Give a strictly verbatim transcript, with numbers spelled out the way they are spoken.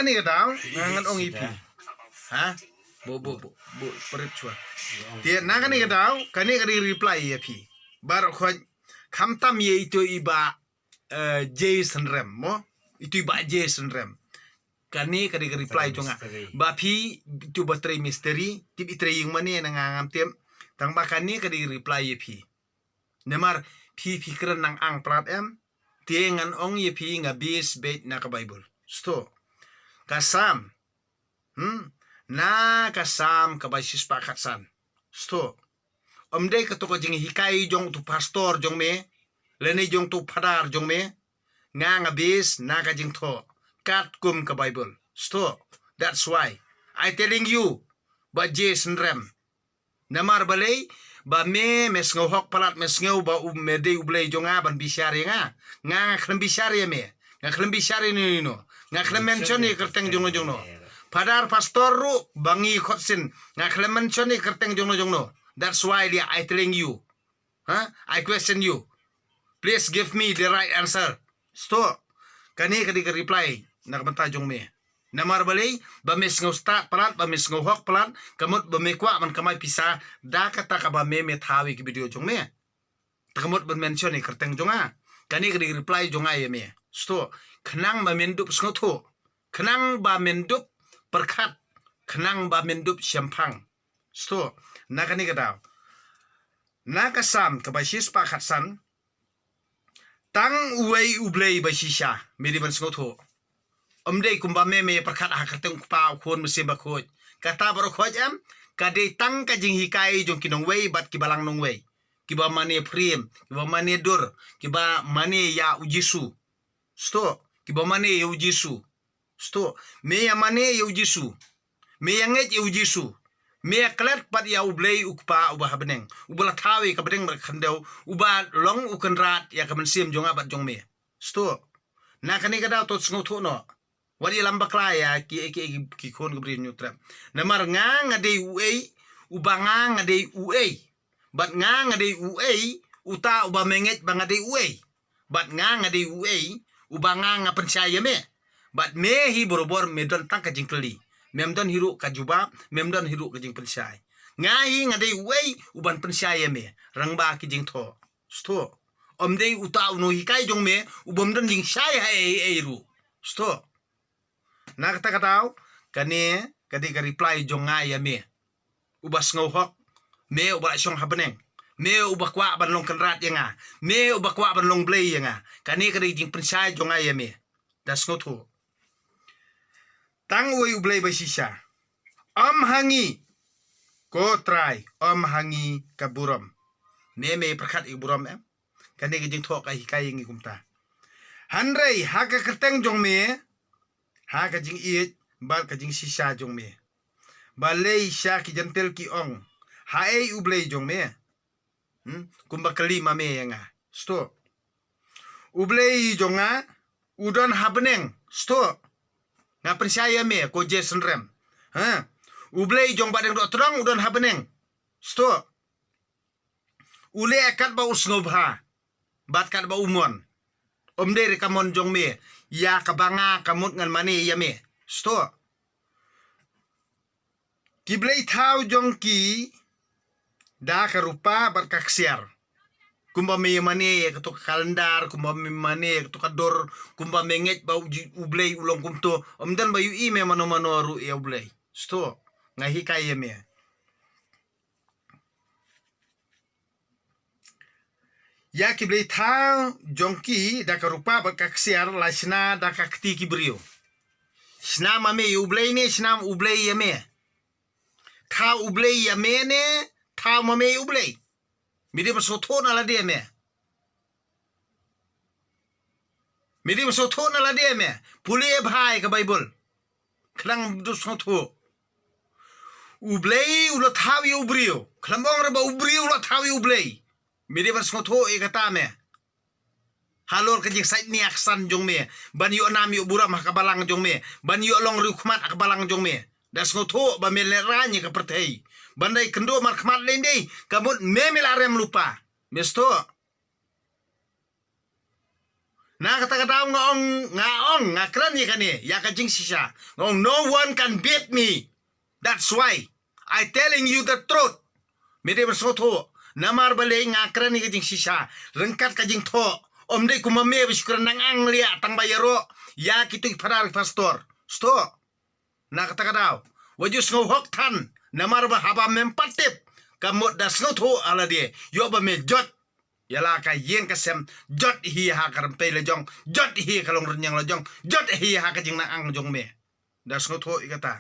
Kane ka daw nga ngan ong ïa phi. Ha? Bo bo bo bo prit chwa. Te na kane ka daw kane ka dei reply ïa phi. Baroh khoit khamtam ïa ito i Bah, eh, Jason Rem mo. Ito i Bah Jason Rem. Kane ka dei ka reply jong nga. Ba phi ito ba trei misteri, tip i trei ïing mane na nga ngam tip. Tang ba kane ka dei reply ïa phi. Namar phi phi kren nang ang plat em. Te ngan ong ïa phi nga base beit na ka Bible. Sto. Ka Sam. Hmm. Na ka Sam ka ba shispah khatsan. Sto. Ym dei kato ka jinghikai jong uto pastor jong me. Lane jong uto phadar jong me. Nga nga base na ka jingthoh. Katkum ka Bible. Sto. That's why I telling you. Bah Jason Rem. Namar balei, ba me, me sngew hok palat, me sngew ba u, me dei u Blei jong nga ban bishar ïa nga. Nga, nga khlem bishar ïa me. Nga khlem bishar ïa no, no, no. Nga khlem mention ïa kyrteng jong no jong no. Phadar pastor ruh, ba ngi khot sin. Nga khlem mention ïa kyrteng jong no jong no. That's why lia I telling you. Ha? I question you. Please give me the right answer. Sto. Kane ka dei ka reply na ka bynta jong me. Namar balei, ba me sngew stad palat, ba me sngew hok palat, ka mut ba me kwah ban kamai pisa, da kata ka ba me me thaw ïa ki video jong me. Te ka mut ban mention ïa kyrteng jong nga. Kane ka dei ka reply jong nga ïa me. Sto. Khnang ba men dup sngewthuh. Khnang ba men dup pyrkhat. Khnang ba men dup shemphang. Sto. Na kane ka daw. Na ka Sam ka ba shispah khatsan. Tang uwei u Blei ba shisha, me dei ban sngewthuh. Ym dei kumba me me pyrkhat ha kyrteng u Kpa, u Khun, Mynsiem Bakhuid. Kata baroh khoit em, ka dei tang ka jinghikai jong ki nongwei bad ki balang nongwei. Ki ba mane phrim, ki ba mane dur, ki ba mane ïa u Jisu. Sto, ki ba mane ïa u Jisu. Sto, me ïa mane ïa u Jisu. Me ïa ngeit ïa u Jisu. Me ïa klet pat ïa u Blei u Kpa uba ha bneng. Uba la thaw ïa ka bneng bad ka khyndew. Uba long u kynrad ïa ka mynsiem jong nga bad jong me. Sto. Na kane ka daw to sngewthuh noh. Wat ïalam bakla ïa ki, ki, ki, ki khun ka Bri Hynñiewtrep. Namar nga nga dei uei, uba nga nga dei uei. Bad nga nga dei uei, uta uba me ngeit ba nga dei uei. Bad nga nga dei uei, uba nga nga pynshai ïa me. Bad me hi borobor me don tang ka jingkylli. Mem don hi ruh ka jubab, mem don hi ruh ka jingpynshai. Nga hi nga dei uei, uban pynshai ïa me. Rangbah ki jingthoh. Sto. Ym dei uta uno hikai jong me, ubym don jingshai ha ei ei ruh. Sto. Na kata ka daw, kane, ka dei ka reply jong nga ïa me. Uba sngew hok, me uba la shong ha bneng. Me uba kwah ban long kynrad ïa nga. Me uba kwah ban long Blei ïa nga. Kane ka dei jingpynshai jong nga ïa me. Da sngewthuh. Tang uwei u Blei ba shisha. Ym ha ngi. Ko Trai, ym ha ngi ka burom. Me me pyrkhat ïa ka burom em. Kane ka jingthoh ka hikai ïa ngi kumta. Hynrei ha ka kyrteng jong me, ha ka jingïeit bad ka jingshisha jong me. Balei sha ki jentil ki ong, ha ei u Blei jong me? Hmm? Kumba kylli ma me ïa nga. Sto. U Blei jong nga u don ha bneng. Sto. Nga pynshai ïa me ko Jason Rem. Ha? U Blei jong Bahdeng Dohtdong u don ha bneng. Sto. U leh katba u sngewbha bad katba u mon. Ym dei re ka mon jong me ïa kaba nga ka mut ngan mane ïa me. Sto. Ki blei thaw jong ki da ka rupa bad ka ksiar. Kumba me mane ïa kato ka kalendar, kumba me mane ïa kato ka dur, kumba me ngeit ba u, u Blei u long kumto. Ym don ba ïohi me mano mano ruh ïa u Blei. Sto. Nga hikai ïa me. Ïa ki blei thaw jong ki da ka rupa bad ka ksiar la shna da ka kti ki briew. Shna ma me ïa u Blei ne shna u Blei ïa me? Thaw u Blei ïa me ne thaw ma me ïa u Blei? Me dei ban sngewthuh na lade me. Me dei ban sngewthuh na lade me. Pule bha ïa ka Baibl. Khnang dep sngewthuh. U Blei u la thaw ïa u briew. Khlem ong re ba u briew u la thaw ïa u Blei. Me dei ban sngewthuh ïa kata me. Halor ka jingsaid nia ksan jong me. Ban ïoh nam ïoh burom ha ka balang jong me. Ban ïoh long riewkhmat ha ka balang jong me. Da sngewthuh ba me lehraiñ ïa ka pyrthei. Ban da ïakynduh markhmat lei dei. Ka mut me me la rem lypa. Me sngewthuh. Na kata ka daw nga ong, nga ong, nga kren ïa kane, ïa ka jingshisha. Nga ong, no one can beat me. That's why I telling you the truth. Me dei ban sngewthuh. Namar balei nga kren ïa ka jingshisha. Ryngkat ka jingthoh. Ym dei kum ma me ba shu kren nang ang liah tang ba ïaroh ïa kito ki phadar ki pastor. Sngewthuh. Na kata ka daw, wat ju sngew hok than. Namar ba haba mem pat tip, ka mut da sngewthuh ha lade. Ïoh ba me jot ïa la ka ïing ka sem, jot hi ha ka rympei la jong, jot hi ha ka longrynïeng la jong, jot hi ha ka jingnang ang jong me. Da sngewthuh ïa kata.